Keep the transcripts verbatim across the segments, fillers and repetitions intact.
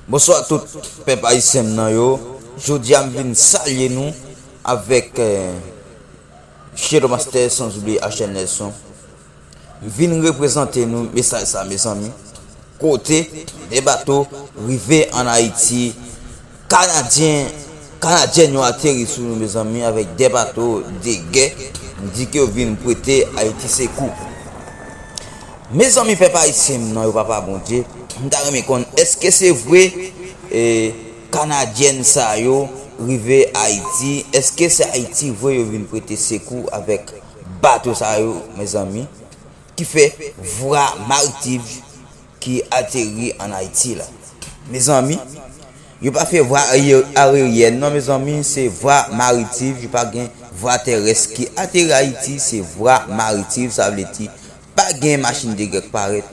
Bonswa tout pèp ayisyen m nan yo. Jodi a m vin salye nou avèk eh, Shadow Master, sans oublier H N Nelson. M vin reprezante nou mesaj sa, mezanmi. Kote de bato rive ann Ayiti, Kanadyen, Kanadyèn yo ateri sou nou, mezanmi, avèk de bato de gè. M di ke yo vin prete Ayiti sekou. Mezanmi, pèp ayisyen m nan yo, Papa Bondye, m ta renmen konn, èske se vre, eh, Kanadyèn sa yo rive Ayiti? Èske se Ayiti vre yo vin prete sekou avèk bato sa yo, mezanmi, ki fè vwa maritim ki ateri ann Ayiti la? Mezanmi, yo pa fè vwa aye-, aeryèn non, mezanmi, se vwa maritim, yo pa gen vwa terès ki ateri Ayiti, se vwa maritim, sa vle di pa gen machin de gè k parèt,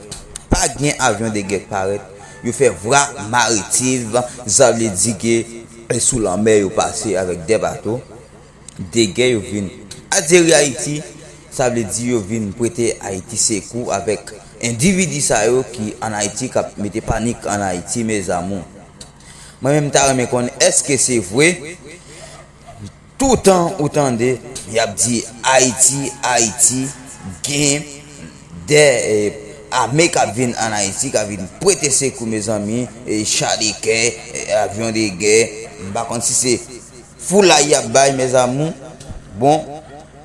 pa gen avyon de gè k parèt, yo fè vwa maritim, sa vle di ke sou lanmè yo pase avèk de bato de gè, yo vin ateri Ayiti, sa vle di yo vin prete Ayiti sekou avèk endividi sa yo ki ann Ayiti, k ap mete panik ann Ayiti, mes amours. Mwen menm, m ta renmen konn, èske se vre? Toutan ou tande y ap di Ayiti, Ayiti, gen de, eh, ame k ap vin ann Ayiti, k ap vin prete sekou, mezanmi, eh, cha de kè, eh, avyon de gè, m pa konn si se foulay y ap bay, mes amours. Bon,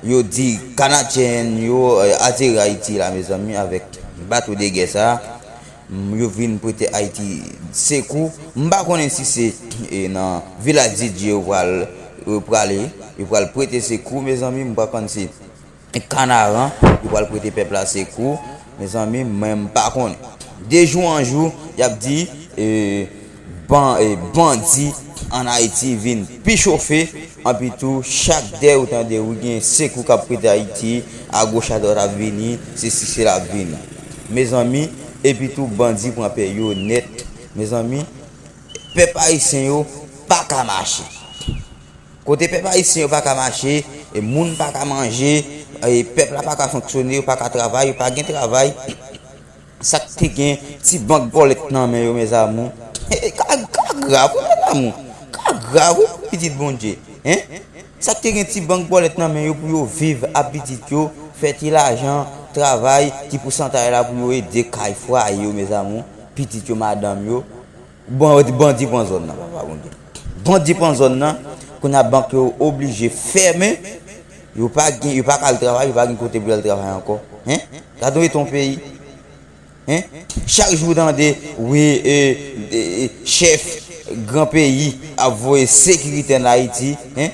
yo di Kanadyen yo, eh, ateri Ayiti la, mezanmi, avèk bato de gè sa. Mm, yo vin prete Ayiti sekou. M pa konnen si se, eh, nan Vilaj di Dye yo pral, yo prale, yo pral prete sekou, mezanmi, m pa konn si Kanaran, yo pral prete pèp la sekou, mezanmi, mwen m pa konnen. De jou an jou, y ap di, eh, ban-, eh, bandi ann Ayiti vin pi chofe, anpi tou, chak dè ou tande, wi, gen sekou k ap prete Ayiti, agoch adwat ap vini, sesi sela ap vini. Mezanmi, epi tou, bandi pran pè yo nèt. Mezanmi, pèp ayisyen yo pa ka mache. Kote pèp ayisyen yo pa ka mache, e moun pa ka manje, e pèp la pa ka fonksyone, yo pa ka travay, yo pa gen travay. Sa k te gen ti bank bòlèt nan men yo, mes amours. E, e, ka, ka grav, wi, mes amours. Ka grav, wi, pou pitit Bondye. Hein? Sa k te gen ti bank bòlèt nan men yo pou yo viv ap pitit yo, fè ti lajan, travay, ti pousantay la pou yo ede kay fwaye yo, mes amours. Pitit yo, madanm yo. Bon, bandi pran zòn nan, Papa Bondye. Bandi pran zòn nan, kounye a bank yo oblije fèmen. Yo pa gen, yo pa ka al travay, yo pa gen kote pou y al travay ankò. Hein? Gade yon peyi. Hein? Chak jou w tande, wi, e, e, e, chèf gran peyi ap voye sekirite ann Ayiti, hein?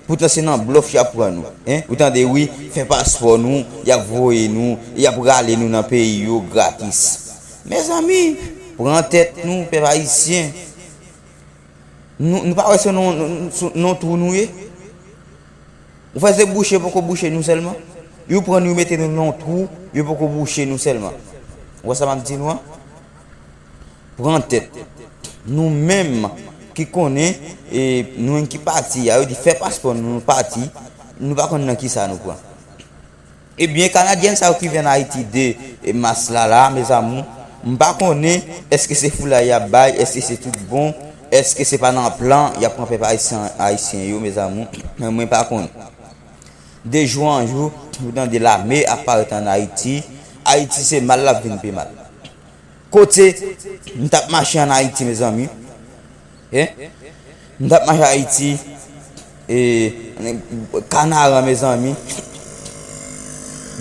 Poutan se nan blòf y ap pran nou, hein? Ou tande, wi, fè paspò nou, y ap voye nou, y ap rale nou nan peyi yo gratis. Mezanmi, pran tèt nou, pèp ayisyen. Nou, nou pa wè se nan, nan, nan twou nou ye? Ou fè se bouche poko bouche nou sèlman. Yo pran nou, yo mete nou nan twou, yo poko bouche nou sèlman. Ou wè sa m ap di nou an? Pran tèt. Nou menm ki konnen, e, nou menm ki pati a, yo di fè paspò nou, nou pati, nou pa konn nan kisa nou pran. Ebyen, Kanadyèn sa yo ki vin Ayiti de, e, mas la la, mes amours, m pa konnen èske se foulay y ap bay, èske se tout bon, èske se pa nan plan y ap pran pèp ayisyen, ayisyen yo, mes amours, men mwen pa konnen. De jou an jou, nou tande lame ap parèt ann Ayiti. Ayiti se mal l ap vin pi mal. Kote m t ap mache ann Ayiti, mezanmi. Hein? M t ap mache Ayiti, e, Kanaran, mezanmi.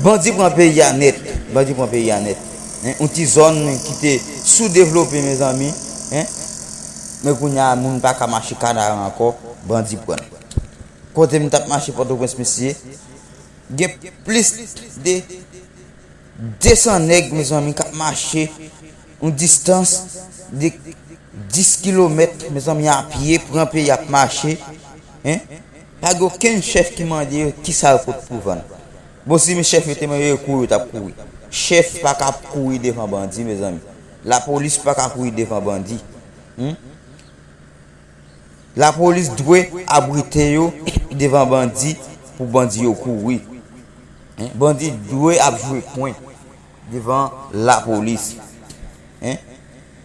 Bandi pran peyi a nèt. Bandi pran peyi a nèt. Hein? Yon ti zòn ki te soudevlope, mezanmi. Hein? Men kounye a, moun pa ka mache Kanaran ankò. Bandi pran. Kote m t ap mache Pòtoprens, mesye, gen plis de de san nèg, mezanmi, k ap mache yon distans de dis kilomèt, mezanmi, a pye, pran peyi ap mache. Hein? Pa gen okenn chèf ki mande yo kisa yo pot pou vann. Bon, si chèf yo te mande yo kouri, yo t ap kouri. Chèf pa ka kouri devan bandi, mezanmi. Lapolis pa ka kouri devan bandi. Hmm? Lapolis dwe abrite yo devan bandi pou bandi yo kouri. Hein? Bandi dwe ap jwe kwen devan lapolis. Hein?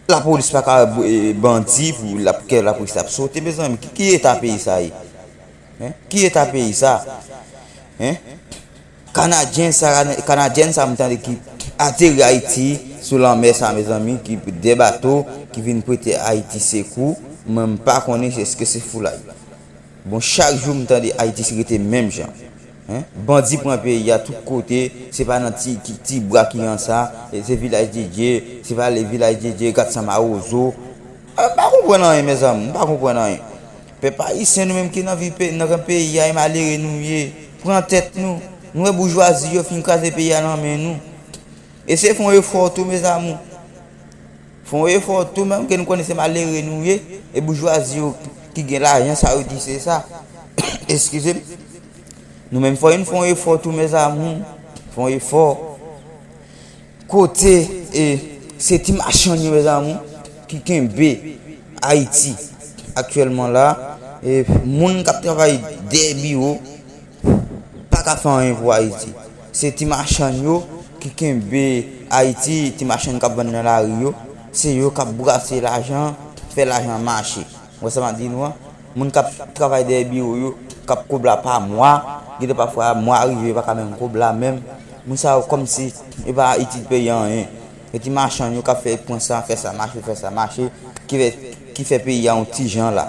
Lapolis pa ka, e, bandi pou l ap kè lapolis ap sote, mezanmi. Ki, ki eta peyi sa ye? Hein? Ki eta peyi sa? Hein? Kanadyen sa, Kanadyen sa m tande ki ateri Ayiti sou lanmè sa, mezanmi, ki de bato ki vin prete Ayiti sekou, mwen m pa konnen èske se foulay. Bon, chak jou m tande Ayiti rete menm jan. Hein? Bandi pran peyi a tout kote, se pa nan ti, ti, ti bwa ki an sa, e se Vilaj de Dye, se pa le Vilaj de Dye, Gatsan Mawozo. Ah, m pa konprann anyen, mezanmi, m pa konprann anyen. Pèp ayisyen, nou menm ki nan vi pe-, nan gran peyi a, e malere nou ye. Pran tèt nou. Nou wè boujwazi yo fin kraze peyi a nan men nou. Eseye fè yon efò tou, mezanmi. Fè yon efò tou, menm ke nou konnen se malere nou ye, e boujwazi yo ki gen lajan, sa yo di se sa. Eskize m. Nou menm fò nou fè yon efò tou, mezanmi. Fè yon efò. Kote, e, se ti machann yo, mezanmi, ki kenbe Ayiti aktyèlman la, e, moun k ap travay dèyè biwo, pa ka fè anyen pou Ayiti. Se ti machann yo ki kenbe Ayiti, ti machann k ap vann nan lari yo, se yo k ap brase lajan, fè lajan mache. Ou wè sa m ap di nou an? Moun k ap travay dèyè biwo yo, k ap kob la pa mwa, gen de pafwa mwa rive, yo pa ka menm kob la menm. Moun sa yo kòmsi yo pa itil peyi a anyen. E ti machann yo k ap fè pran sa, fè sa mache, fè sa mache, ki fè, ki fè peyi a yon ti jan la.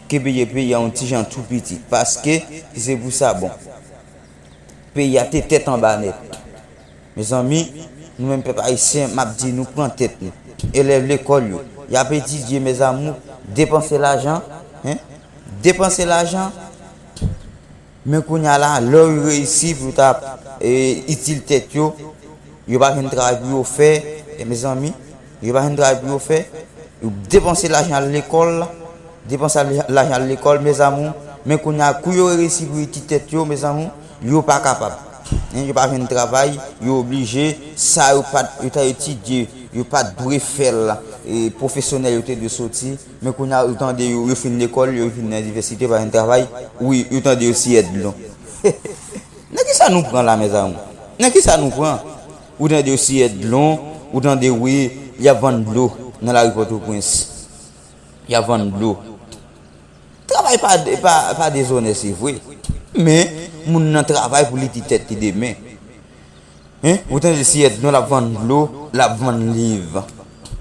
Ki fè peyi a yon ti jan tou piti. Paske, si se pou sa, bon. Peyi a te tèt anba nèt. Mezanmi, nou menm pèp ayisyen, m ap di nou pran tèt nou. Elèv lekòl yo, y ap etidye, mes amours, depanse lajan, hein? Depanse lajan, men kounye a la, lè yo reyisi pou ta, e, itil tèt yo, yo pa jwenn travay pou yo fè, e, mezanmi, yo pa jwenn travay pou yo fè, yo depanse lajan al lekòl, depanse al-, lajan al lekòl, mes amours, men kounye a, kou yo reyisi pou itil tèt yo, mes amours, yo pa kapab. Hein, yo pa jwenn travay, yo oblije, sa yo pa t, yo ta etidye, yo pa t dwe fè l, e, pwofesyonèl yo te dwe soti, men kounye a, ou tande yo, yo fin lekòl, yo fin nan inivèsite, pa jwenn travay, wi, ou tande yo siye dlo. Nan ki sa nou pran la, mes amours? Nan ki sa nou pran? Ou tande yo siye dlo, ou tande, wi, y ap vann dlo nan lari Pòtoprens. Y ap vann dlo. Travay pa, pa, pa dezonè, se vre. Men, moun nan travay pou li ti tèt li demen. Hein? Ou tande si èd nou l ap vann dlo, l ap vann liv.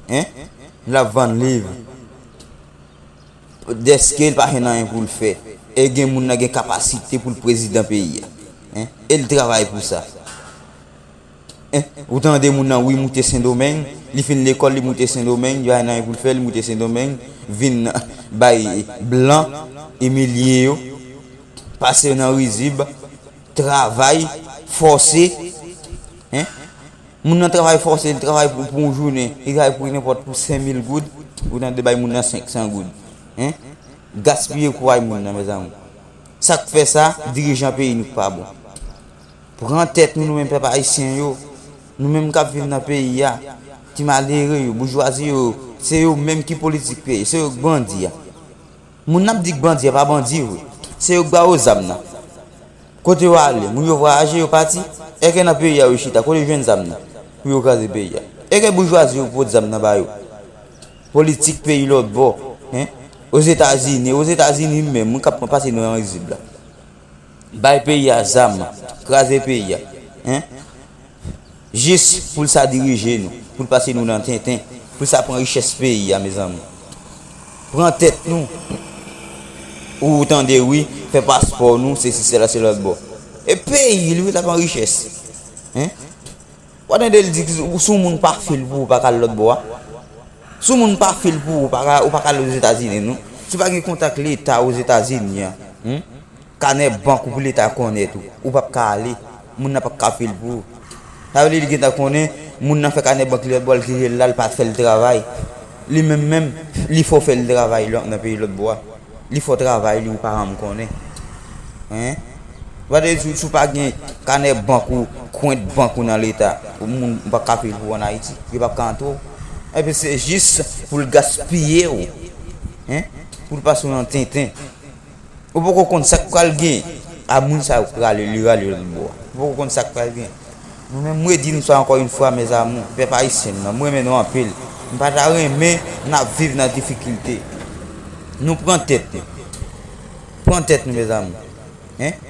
Hein? L ap vann liv. Dèske l pa jwenn anyen pou l fè. E gen moun nan gen kapasite pou l prezidan peyi a. Hein? E l travay pou sa. Hein? Ou tande moun nan, wi, moute Sendomeng, li fin lekòl, li moute Sendomeng, li pa jwenn anyen pou l fè, li moute Sendomeng, vin bay blan, imilye yo, pase yo nan rizib, travay, fòse, hein? Moun nan travay fòse, li travay pou, pou yon jounen, li travay pou nenpòt pou senk mil goud, ou tande bay moun nan senk san goud. Hein? Gaspiye kouraj moun nan, mezanmi. Sa k fè sa, dirijan peyi nou k pa bon. Pran tèt nou, nou menm pèp ayisyen yo, nou menm k ap viv nan peyi a, ti malere yo, boujwazi yo, se yo menm ki politik peyi, se yo k bandi a. Moun n ap di k bandi a pa bandi vre. Se yo k ba yo zam nan. Kote yo ale? Moun yo vwayaje, yo pati. Èske nan peyi a yo chita? Kote yo jwenn zam nan? Pou yo kraze peyi a. Èske boujwazi yo pot zam nan ba yo? Politik peyi lòt bò. Hein? Ozetazini, Ozetazini menm, moun k ap pase nou nan rizib la. Bay peyi a zam, kraze peyi a. Hein? Jis pou l sa dirije nou, pou l pase nou nan tenten, pou l sa pran richès peyi a, mezanmi. Pran tèt nou. Ou tande, wi, fè paspò nou, se si, se la, se lòt bò. E peyi l, wi, l ap an richès. Hein? W a tande l di, si yon moun pa fil pou ou, pa ka al lòt bò a. Si yon moun pa fil pou ou, ou pa ka, ou pa ka al Ozetazini, non. Si w pa gen kontak Leta Ozetazini an, hmm? Kanè bank ou pou Leta konèt ou, ou p ap ka ale. Moun nan p ap ka fil pou ou. Sa vle di li gentan konnen, moun nan fè kanè bank li lòt bò, l kite l la, l pa fè l travay. Li menm menm, li fè w fè l travay lò, nan peyi lòt bò a. Li fè w travay li, ou pa janm konnen. Hein? Ou pa tande si, si w pa gen kanè bank ou, kont bank ou nan Leta, ou moun p ap ka fil pou w ann Ayiti. Yo p ap ka antre w. Epi se jis pou l gaspiye w. Hein? Pou l pase w nan tenten. Ou poko konn sa k pral gen a moun sa yo k rale, li rale lòt bò a. Ou poko konn sa k pral gen. Nou menm, mwen di nou sa ankò yon fwa, mes amours, pèp ayisyen m nan, mwen renmen nou anpil. M pa ta renmen n ap viv nan difikilte. Nou pran tèt nou. Pran tèt nou, mes amours. Hein?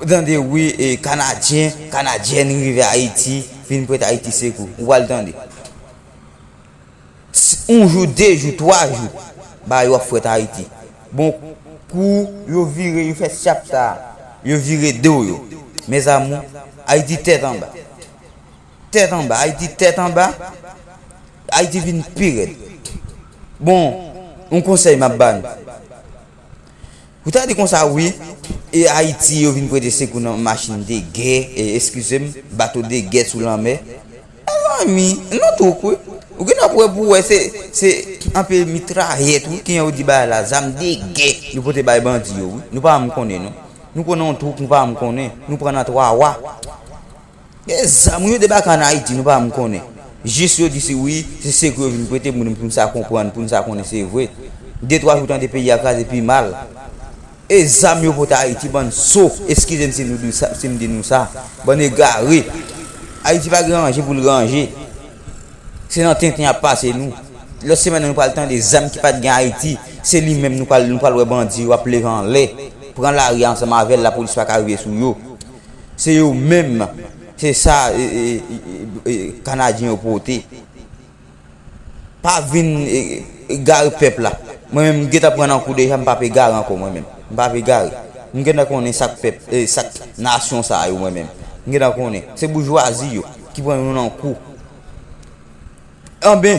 Ou tande, wi, e Kanadyen, Kanadyèn rive Ayiti, vin prete Ayiti sekou. Ou pral tande. S- yon jou, de jou, twa jou, bagay yo ap frèt Ayiti. Bon, kou yo vire, yo fè syap sa, yo vire do yo. Mes amours, Ayiti tèt anba. Tèt anba, Ayiti tèt anba. Ayiti vin pi rèd. Bon, yon konsèy m ap ba nou. Ou ta di konsa, wi, e Ayiti yo vin prete sekou nan machin de gè, e, eskize m, bato de gè sou lanmè. Mezanmi, nou tou kwe. Ou gen ap wè pou wè se, se anpe mitrayèt, wi, ki yo di bagay la, zam de gè. Yo pote bay bandi yo, wi. Nou pa janm konnen, non. Nou konnen yon twouk, nou pa janm konnen. Nou pran nan twa wa. E zam yo debake ann Ayiti, nou pa janm konnen. Jis yo di si wi, se sekou yo vin prete moun pou n sa konprann, pou n sa konnen se vre. De twa jou tande peyi a kraze pi mal. E zam yo pote Ayiti, bann so, eskize m si nou di sa, si m di nou sa, bann egare. Ayiti pa gen ranje pou l ranje. Se nan tenten y ap pase nou. Lòt semèn nan nou pral tande zam ki pa t gen Ayiti. Se li menm nou pral, nou pral wè bandi yo ap leve anlè, pran lari a ansanm avè l, lapolis pa ka rive sou yo. Se yo menm, se sa, e, e, e, e, Kanadyen yo pote. Pa vin, e, e, egare pèp la. Mwen menm, m gentan pran nan kou deja, m p ap egare ankò, mwen menm. M p ap egare. M gentan konnen sa k pèp, e, sa k nasyon sa yo, mwen menm. M gentan konnen. Se boujwazi yo ki pran nou nan kou. Anben,